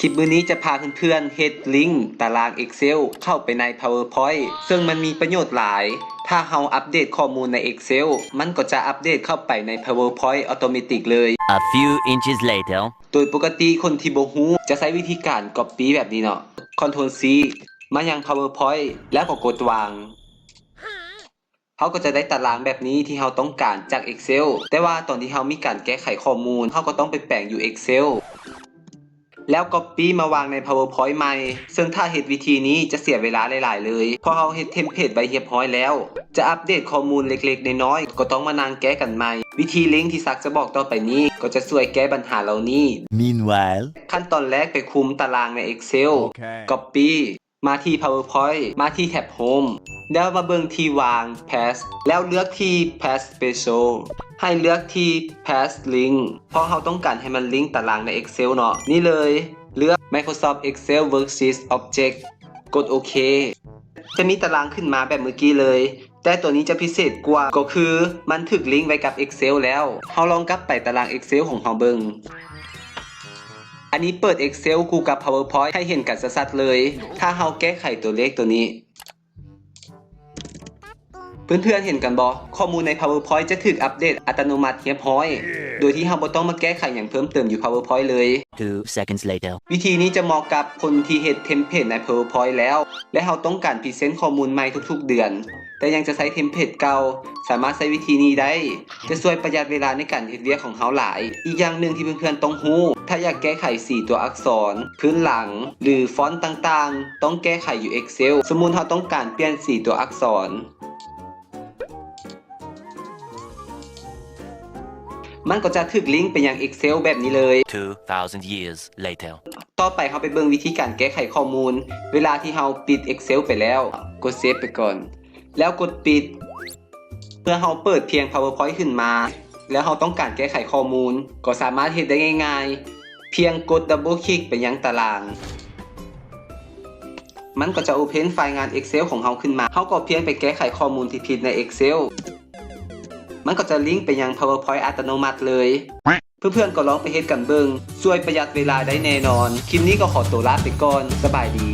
ຄລິບມື້ນີ້ຈະພາເພື່ອນໆເຮັດລິ້ງຕາລາງ Excel ເຂົ້າໄປໃນ PowerPoint ເຊິ່ງມັນມີປະໂຫຍດຫຼາຍ. ຖ້າເຮົາອັບເດດຂໍ້ມູນໃນ Excel ມັນກໍຈະອັບເດດເຂົ້າໄປໃນ PowerPoint ອັດຕະໂນມັດເລີຍ. A few inches later. ໂດຍປົກກະຕິຄົນທີ່ບໍ່ຮູ້ຈະໃຊ້ວິທີການ Copy ແບບນີ້ເນາະ, Ctrl C ມາຍັງ PowerPoint ແລ້ວກໍກົດວາງ. ເຮົາກໍຈະໄດ້ຕາລາງແບບນີ້ທີ່ເຮົາຕ້ອງການຈາກ Excel, ແຕ່ວ່າຕອນທີ່ເຮົາມີການແກ້ໄຂຂໍ້ມູນ ເຮົາກໍຕ້ອງໄປແປງຢູ່ Excel ແລ້ວ Copy ມາວາງໃນ PowerPoint ໃໝ່, ເຊິ່ງຖ້າເຮັດວິທີນີ້ຈະເສຍເວລາຫຼາຍໆເລີຍ, ເພາະເຮົາເຮັດເທັມເພດໄວ້ຮຽບຮ້ອຍແລ້ວ. ຈະອັບເດດຂໍ້ມູນເລັກໆນ້ອຍໆ ກໍຕ້ອງມານັ່ງແກ້ກັນໃໝ່. ວິທີລິ້ງທີ່ສັກຈະບອກຕໍ່ໄປນີ້ ກໍຈະຊ່ວຍແກ້ບັນຫາເຫຼົ່ານີ້. Meanwhile. ຂັ້ນຕອນແລກໄປຄຸມຕາລາງໃນ Excel, Copy ມາທີ່ PowerPoint ມາທີ່ແທັບ Home ແລ້ວມາເບິ່ງທີ່ວາງ Paste ແລ້ວເລືອກທີ່ Paste Special ໃຫ້ເລືອກທີ່ Paste Link ເພາະເຮົາຕ້ອງການໃຫ້ມັນລິ້ງຕາລາງໃນ Excel ເນາະ. ນີ້ເລີຍ, ເລືອກ Microsoft Excel Worksheet Object ກົດໂອເຄ. ຈະມີຕາລາງຂຶ້ນມາແບບເມື່ອກີ້ເລີຍ, ແຕ່ຕົວນີ້ຈະພິເສດກວ່າ ກໍຄືມັນຖືກລິ້ງໄວ້ກັບ Excel ແລ້ວ. ເຮົາລອງກັບໄປຕາລາງ Excel ຂອງເຮົາເບິ່ງ. ອັນນີ້ເປີດ Excel ຄູ່ກັບ PowerPoint ໃຫ້ເຫັນກັນຊັດໆເລີຍ ຖ້າເຮົາແກ້ໄຂຕົວເລກຕົວນີ້. ເພື່ອນໆເຫັນກັນບໍ່? ຂໍ້ມູນໃນ PowerPoint ຈະຖືກອັບເດດອັດຕະໂນມັດຮຽບຮ້ອຍ ໂດຍທີ່ເຮົາບໍ່ຕ້ອງມາແກ້ໄຂຫຍັງເພີ່ມເຕີມຢູ່ PowerPoint ເລີຍ. Two seconds later. ວິທີນີ້ຈະເໝາະກັບຄົນທີ່ເຮັດເທັມເພດໃນ PowerPoint ແລ້ວ ແລະ ເຮົາຕ້ອງການພຣີເຊັນຂໍ້ມູນໃໝ່ທຸກໆເດືອນ ແຕ່ຍັງຈະໃຊ້ເທັມເພດເກົ່າ. ສາມາດໃຊ້ວິທີນີ້ໄດ້, ຈະຊ່ວຍປະຢັດເວລາໃນການເຮັດວຽກຂອງເຮົາຫຼາຍ. ອີກຢ່າງໜຶ່ງທີ່ເພື່ອນໆຕ້ອງຮູ້, ຖ້າຢາກແກ້ໄຂສີຕົວອັກສອນ, ພື້ນຫຼັງ ຫຼື ຟອນຕ່າງໆ, ຕ້ອງແກ້ໄຂຢູ່ Excel. ສົມມຸດເຮົາຕ້ອງການປ່ຽນສີຕົວອັກສອນ, ມັນກໍຈະຖືກລິ້ງໄປຍັງ Excel ແບບນີ້ເລີຍ. Two thousand years later. ຕໍ່ໄປເຮົາໄປເບິ່ງວິທີການແກ້ໄຂຂໍ້ມູນ ເວລາທີ່ເຮົາປິດ Excel ໄປແລ້ວ. ກົດ Save ໄປກ່ອນ ແລ້ວກົດປິດ. ເມື່ອເຮົາເປີດພຽງ PowerPoint ຂຶ້ນມາ ແລ້ວເຮົາຕ້ອງການແກ້ໄຂຂໍ້ມູນ ກໍສາມາດເຮັດໄດ້ງ່າຍໆ ພຽງກົດ Double Click ໄປຍັງຕາລາງ. ມັນກໍຈະ Open ໄຟລ໌ງານ Excel ຂອງເຮົາຂຶ້ນມາ. ເຮົາກໍພຽງໄປແກ້ໄຂຂໍ້ມູນທີ່ຜິດໃນ Excel, ມັນກໍຈະລິ້ງໄປຍັງ PowerPoint ອັດຕະໂນມັດເລີຍ. ເພື່ອນໆກໍລອງໄປເຮັດກັນເບິ່ງ, ຊ່ວຍປະຢັດເວລາໄດ້ແນ່ນອນ. ຄລິບນີ້ກໍຂໍຕົວລາໄປກ່ອນ. ສະບາຍດີ.